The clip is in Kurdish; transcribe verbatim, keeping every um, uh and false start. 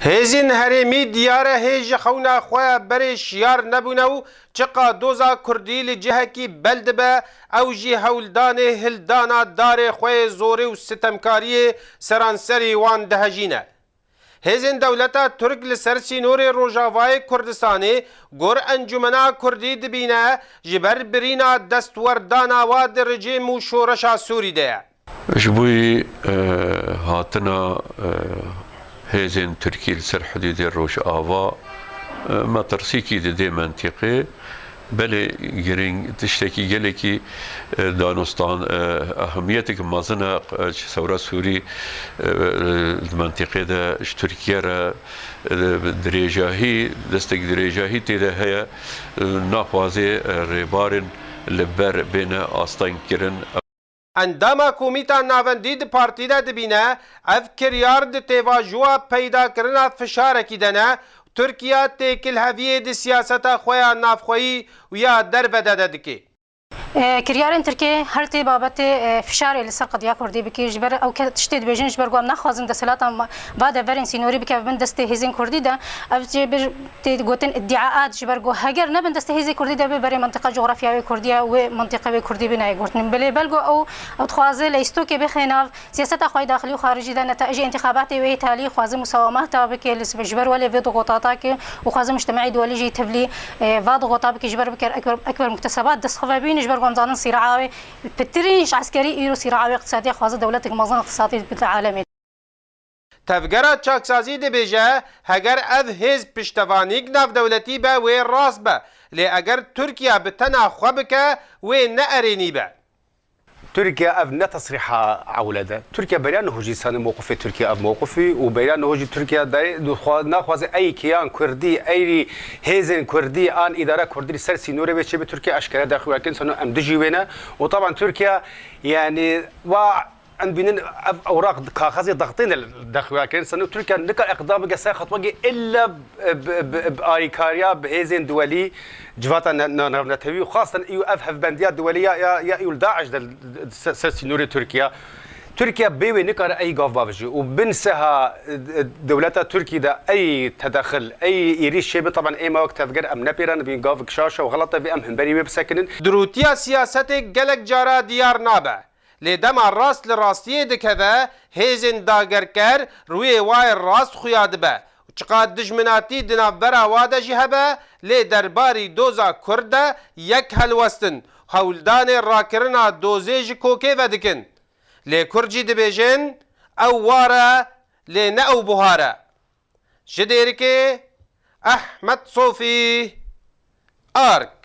Hêzên herêmî diyar e hê ji xewna xwe berê şiyar nebûne û çiqa doza kurdî li cihekî bel dibe, ew jî hewldanê hildana darê xwe yê zorê û sitemkariyê seranserî wan dihejîne. Hêzên dewleta Tirk li ser sînorê Rojavayê Kurdistanê gor Encûmena Kurdî dibîne, ji ber birîna destwerdana wa di rejîm û şoreşa Sûrî de ye. Ji bo, e, hatina, e, hêzên Tirkî li ser hidûdê Rojava, e, metirsîkî didê mentîqê. Belê girîng, tiştekî gelekî, e, danostan, e, ehemiyeteke mezin e, e, ji sewra Sûrî, e, e, di mentîqê de ji Tirkiye re, e, dirêjahî, destek dirêjahî tê de heye, e, naxwaze, e, rêbarên li ber bêne astengkirin. Endama Komîta Navendî di partî de dibîne, ev kiryar di têvajoya peydakirina fişarekî de ne, Tirkiye têkilheviyê di siyaseta xwe ya navxweyî û ya derve de de dike. E, kiryarên Tirkiyê her tê babetê, e, fişarê li ser qediya Kurdî bike, ji ber ew ke-, tiştê dibêjin, ji ber ku em naxwazin desthilata ma-, va deverên sînorî bikeve bin destê hêzên Kurdî de, ev jê bir tê gotin îddiaat, ji ber ku heger nebin destê hêzê Kurdî de bê berê mintiqa cografya wê Kurdî ye, wê mintiqa wê Kurdî bê nayê gotin. Belê belgo ew, ew dixwaze leyîstokê bixê nav siyaseta xwe yê daxilî û xaricî de, netecê întixabatê wê yê talî dixwaze musawamata bike li, ji ber welê vê dixwetata ke û dixwaze mujtemaê duwelî jî tevlî, e, va dixweta bike, ji ber biker ekber, ekber muktesebat dest xwe vebîne, ji ber ku em zanin sîraa wê pitirîn ji eskerî îro sîraa wê iqtisadî ye, dixwaze dewletek mezin iqtisadî bide alemê. Tevgera çaksazî dibêje, heger ev hêz piştevanîk navdewletî be, wê rast be. Lê eger Tirkiye bi tena xwe bike, wê ne erênî be. Tirkiye ev ne tesrîha ewle de. Tirkiye beriya niho jî sane mewqifê Tirkiye ev mewqifî û beriya niho jî Tirkiye dayê dixwa-, naxwaze ey kiyan Kurdî, ey hêzên Kurdî an îdara Kurdî li ser sînorê wê çêbe Tirkiye eşkere derxî wê kin sano em dijî wê ne. Û taban Tirkiye, yanî, wa Em dibînin ev ewraq di kaxezê dextê de derxî wê kirin. Seno Tirkiye nikar iqdam bike ser xetwekê illa bi, bi, bi, bi alîkariya bi hêzên duwelî civata ne-, ne-, navnetewî û xasten î ev hevbendiya duwelî ya, ya, ya î li DAIŞ de ser, ser sînorê Tirkiye. Tirkiye bê wê nikare ey gav bavêje û bin seha, e, e, dewleta Tirkî de ey tedexil, ey êrîş çêbe, taban êma wek tevger em nepêran, dibînin gavik şaş e û xelat e, vê em hemberî wê bisekinin. Dirûtiya siyasetê gelek cara diyar nabe. Lê dema rast li rastiyê dikeve, hêzên dagerker rûyê wayê rast xuya dibe û çiqas dijminatî di navbera wa de jî hebe, lê derbarî doza Kurd de yek helwestin, hewldanê rakirina dozê ji kokê vedikin. Lê Kurd jî dibêjin, ew war e, lê ne ew buhar e. Ji Dêrikê, Ehmed Sofî, Ark.